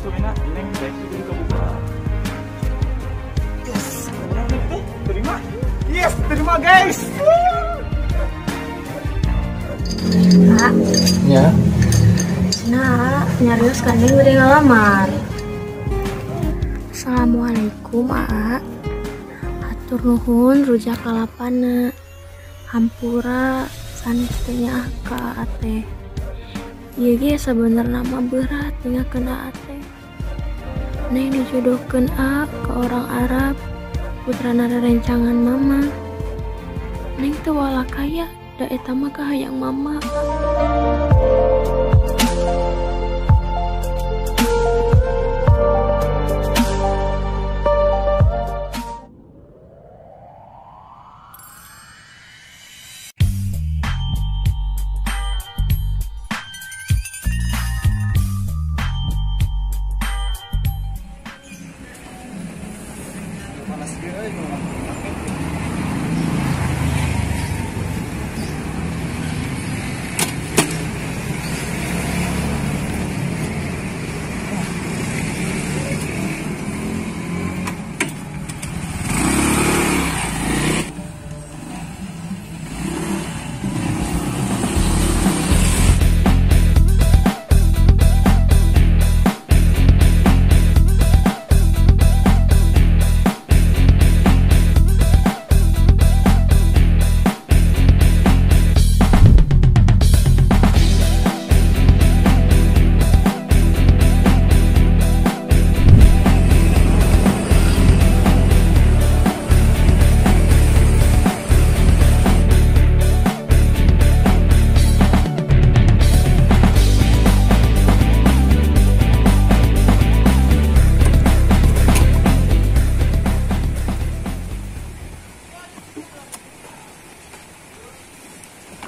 konsumenna neng baik jadi kebuka. Yes, benar nih, terima. Yes, terima guys. Kak. Ya. Nah, nyarios kan neng udah ngalamar. Assalamualaikum, Aa. Hatur nuhun rujak kalapana. Hampura sanes teh nyaah ka Aa teh. Ieu ge sabenerna mah berat ninggalkeun Aa teh. Neng dijodohkeun A ke orang Arab, putrana rerencangan mama. Neng teu wala kaya, da eta mah kahayang mama.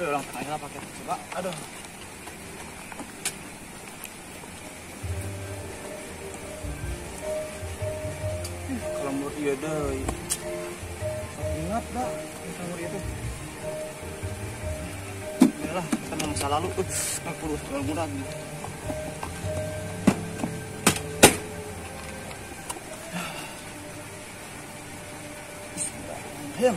Orang tengah pakai coba, aduh. Kalau menurut iya deh, ingat dah, kalau itu. Yalah, kita mau masa lalu, aku harus murah. Bismillahirrahmanirrahim.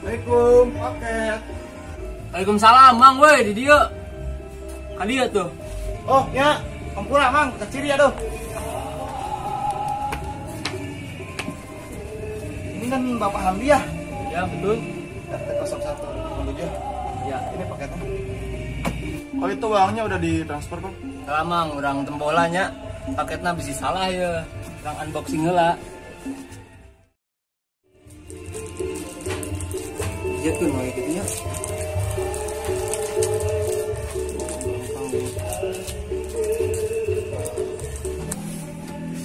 Assalamualaikum, paket. Waalaikumsalam, Mang, woi, di dieu. Ka dieu tuh. Oh, ya, ampura, Mang, keciri aduh. Ini kan Bapak Hamdi ya? Ya, betul. RT 01 7. Ya, ini paketnya. Oh, itu uangnya udah ditransfer, Bang? Salah, Mang, urang tembolanya. Paketnya bisa salah ya. Urang unboxing heula. Ya tuh mau gitu ya.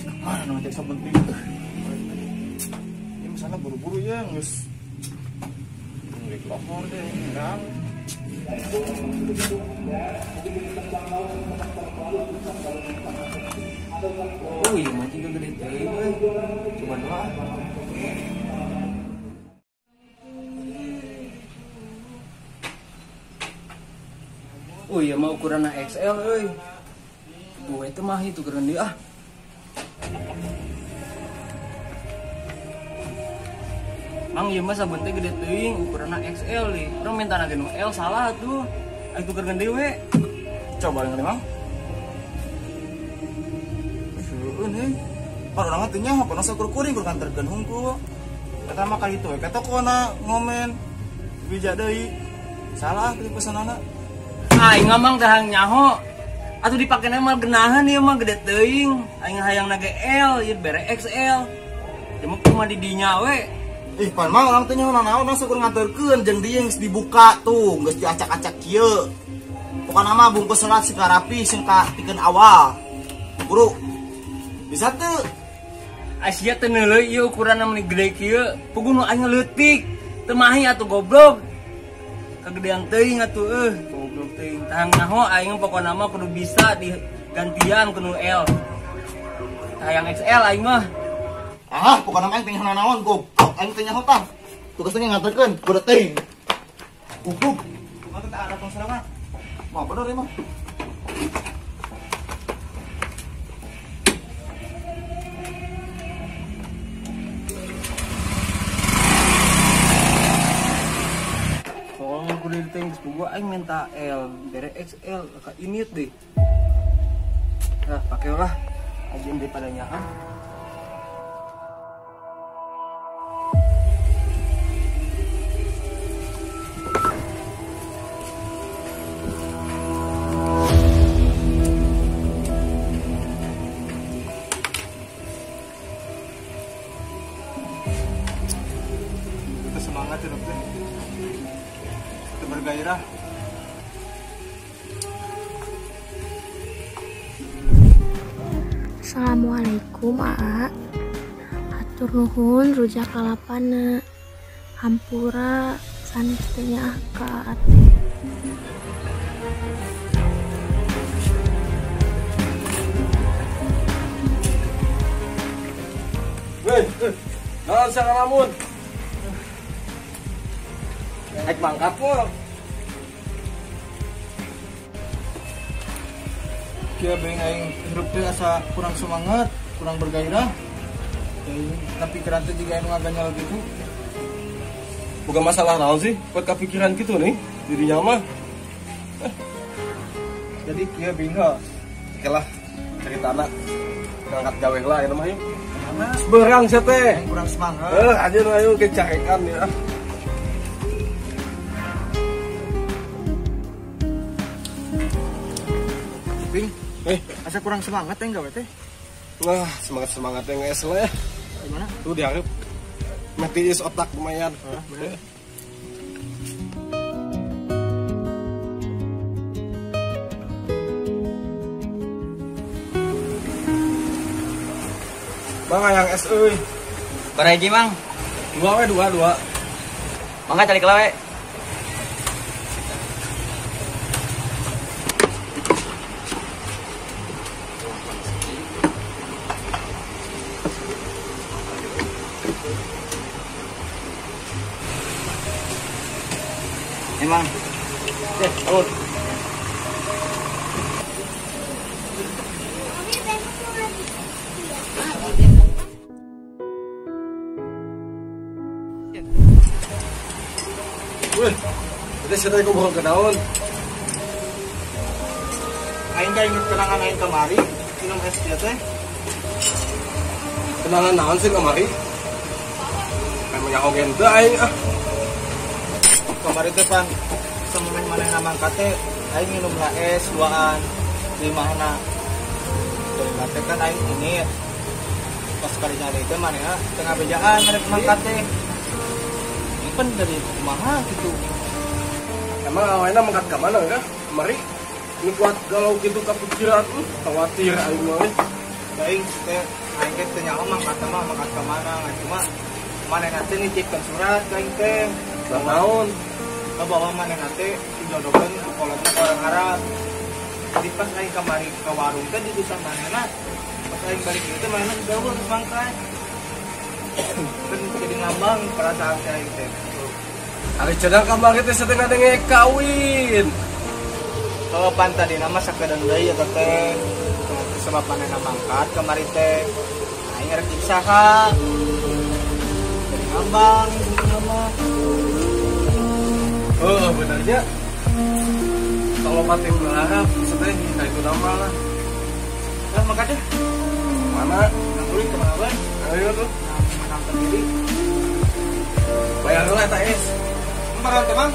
Kemana namanya cek penting? Ini misalnya buru-buru ya, ngus. Nggak lohor deh, enggak. Oh iya, mah juga gede teuing. Coba doa. Oh iya mau ukuran XL euy. Gue itu mah itu keren dia ah. Mang ieu mah sabun teh gede teuing ukuranna XL nih. Urang minta na nu L salah tuh. Aing tukerkeun deui we. Coba deui Mang. Heueun heuh. Par urang mah teu nyaho kono sakur kuring kur kanterkeun hungkul. Eta mah kali itu we ka tokona ngomen. Bija deui. Salah teu pesanana. Aing ngomong teh hayang nyaho. Atuh dipakena mah genahan ieu mah gede teuing. Aing hayang na ge L, ieu bere XL. Ieu mah kumaha di dinya we. Ih, pan mah urang teh nyaho nanaon urang syukur nganterkeun jeung dieu geus dibuka tuh, geus diacak-acak kieu. Pokona mah bungkus selat sing rapi sing ka pikeun awal. Buru. Bisa teu? Asia teu neuleuh ieu ukuranna meni gede kieu. Puguh nu aing leutik. Teu mahi atuh goblok. Kagedean teuing atuh goblok teuing. Tah nyaho aing pokona mah kudu bisa digantian kudu L. Hayang XL aing mah. Ah, pokona mah aing teh nyaho naon goblok. Aing teh nyaho tah. Tugasnya nganterkeun kudu teuing. Goblok. Mah teh arah tong sorangan. Mah bener ieu mah. Gua aing minta L, bere XL, ka ini deh. Nah, pakai lah. Aja daripada nyaah. Kita semangat ya, dokter. Kita bergairah. Assalamualaikum Aa. Hatur nuhun rujak kalapana. Hampura sanes teu nyaah ka Aa teh. Weh, naon sia ngalamun? Rek mangkat moal. Kieu beuing aing hirup teh asa kurang semangat, kurang bergairah. Aing kapikiran teh jiga anu ngaganyal gitu. Bukan masalah naon sih, buat kepikiran gitu nih dirinya mah. Jadi kieu beuing heuh. Oke lah, ceritana ngangkat gawe lah ieu mah yuk. Berang sia teh. Aing kurang semangat. Anjir ayo kecarekan ya. Bing, asa kurang semangat ya gawe teh? Wah, semangat-semangatnya nges lah ya. Gimana? Tuh diharap matiis otak lumayan. Bener. Bang, hayang es euy. Barang hiji, Mang. Dua we, dua. Mangga cari kelawe. Emang. Turun. Wih, itu siapa yang ngobrol ke daun? Aing gak inget kenangan aing kemari, minum es dia teh. Kenangan naon sih kemari? Memang nyaho teu aing ah. Kemari teh pan semeneh manehna mangkat teh aing minum lah es duaan limahna. Dari teh kan aing ini pas kali nyari teh manehna tengah bejaan merek mangkat teh. Ini dari kumaha gitu. Emang awalnya mangkat ke mana enggak? Kemari? Ini kuat galau gitu kepikiran, khawatir aing mah. Aing teh aing teh nyaho mangkat mah mangkat ke mana? Cuma manehna teh nitipkeun surat ka aing teh. Naon? Bahwa manehna teh dijodohkeun kolotna ka orang Arab. Jadi pas aing kamari ke warung teh diutusan manehna. Pas aing balik dieu teh manehna gaul geus mangkat. Kan jadi ngambang perasaan teh aing teh. Ari cenah kamari teh satengah denge kawin. Kalau pan tadi nama sakedeung deui eta teh. Sebab manehna mangkat kamari teh. Aing rek saha. Jadi ngambang gitu nama. Oh, benernya. Kalau mati berharap, maksudnya nah itu nama lah. Lah makanya. Mana? Nang kulit kemana bae? Ayo tuh. Menang sendiri. Bayar lah tak es. Kemarin teman.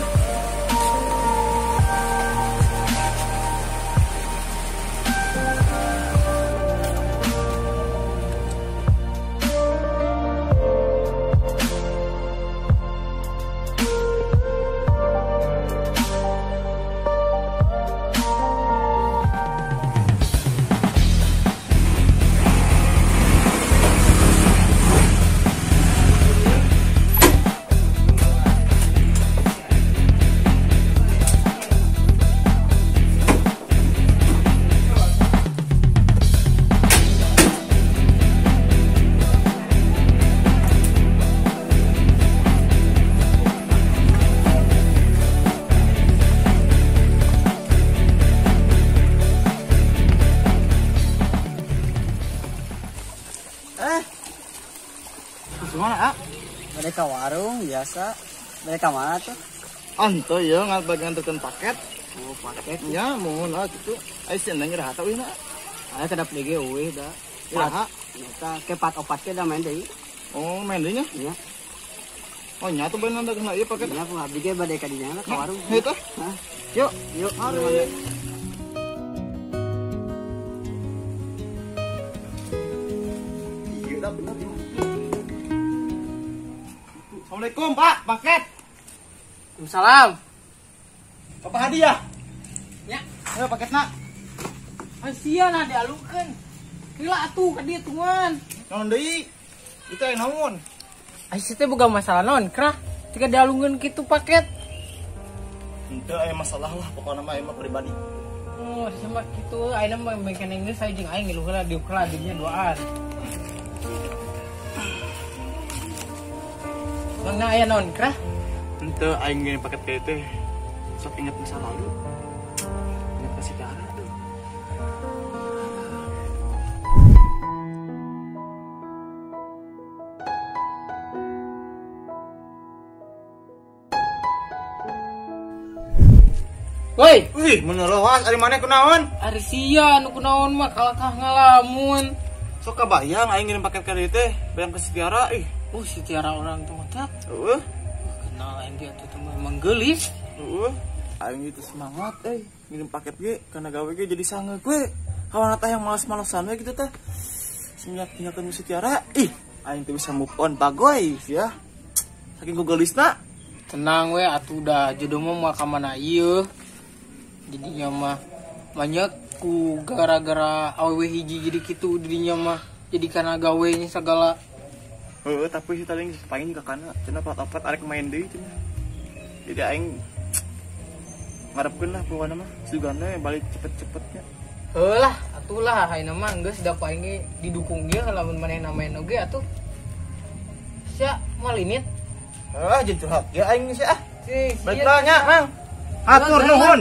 Gimana, ah? Mereka warung biasa. Mereka mana tuh? Anto ya ngat bagian nganterkeun paket. Oh, paket. Nya mun ah kitu. Ai si Neng iraha teh euy. Aya kedap deui ge eueuh da. Iraha? Eta ke 4-4 ke da main deui. Oh, main deui nya? Iya. Oh, nya tuh bener nganterkeun ieu paket. Nya ku abdi ge bade ka dinya ka warung. Heuh teh. Hah? Yuk, yuk. Mari. Iya dah bener. Assalamualaikum, Pak. Paket. Waalaikumsalam. Bapak hadiah. Ya. Ayo paketna. Sia nah dialukeun. Heula atuh ka dieu tungan. Naon deui? Itu aya naon? Ai sia teh boga masalah naon, Krah? Jika dialungkeun kitu paket. Henteu aya masalah lah pokona mah aya mah pribadi. Oh, sama kitu ayeuna mah bengken geus aya jeung aing ngeluh heula diuk heula dinya duaan. Mangna aya naon, Krah? Henteu aing ngirim paket teh teh. Sok inget masa lalu. Inget ka si Tiara tuh. Woi, wih, menerowas ari maneh kunaon? Ari sia nu kunaon mah kalakah ngalamun. Sok kabayang aing ngirim paket ka dieu teh, bayang ke si Tiara ih. Si Tiara orang tuh mah Heeh. Kenal aing dia tuh teh emang geulis. Heeh. Aing itu semangat euy, ngirim paket ge kana gawe ge jadi sangeuk we. Kawana teh yang malas-malasan we gitu teh. Semenjak tinggalkeun si Tiara, ih, aing teh bisa move on bagoy ya. Saking ku geulisna. Tenang we atuh dah jodoh mah moal ka mana ieu. Jadinya mah banyak ku gara-gara awewe hiji jadi kitu dirinya mah jadi kana gawenya segala. Heeh, tapi si tadi paling juga kana cenah opat-opat arek main deui cenah. Jadi aing ngarepkeun lah pokona mah sugana balik cepet-cepetnya. Heuh lah, atuh lah ayeuna mah geus da ku aing ge didukung ge lamun manehna main oge atuh. Sia malinit. Heuh, jeung curhat ge aing sia ah. Baiklah nya, Mang. Hatur nuhun.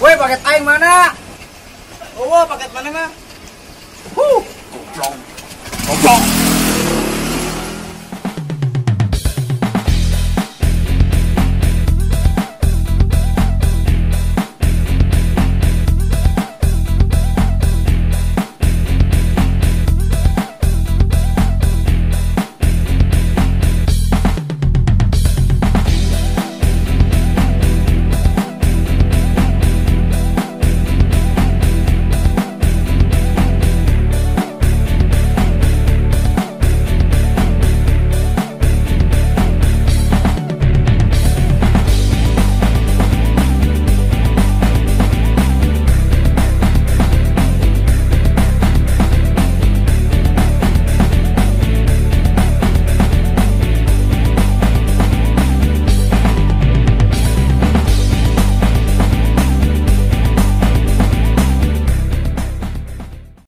Woi, paket aing mana? Oh, paket mana mah? Huh, goblok. Goblok.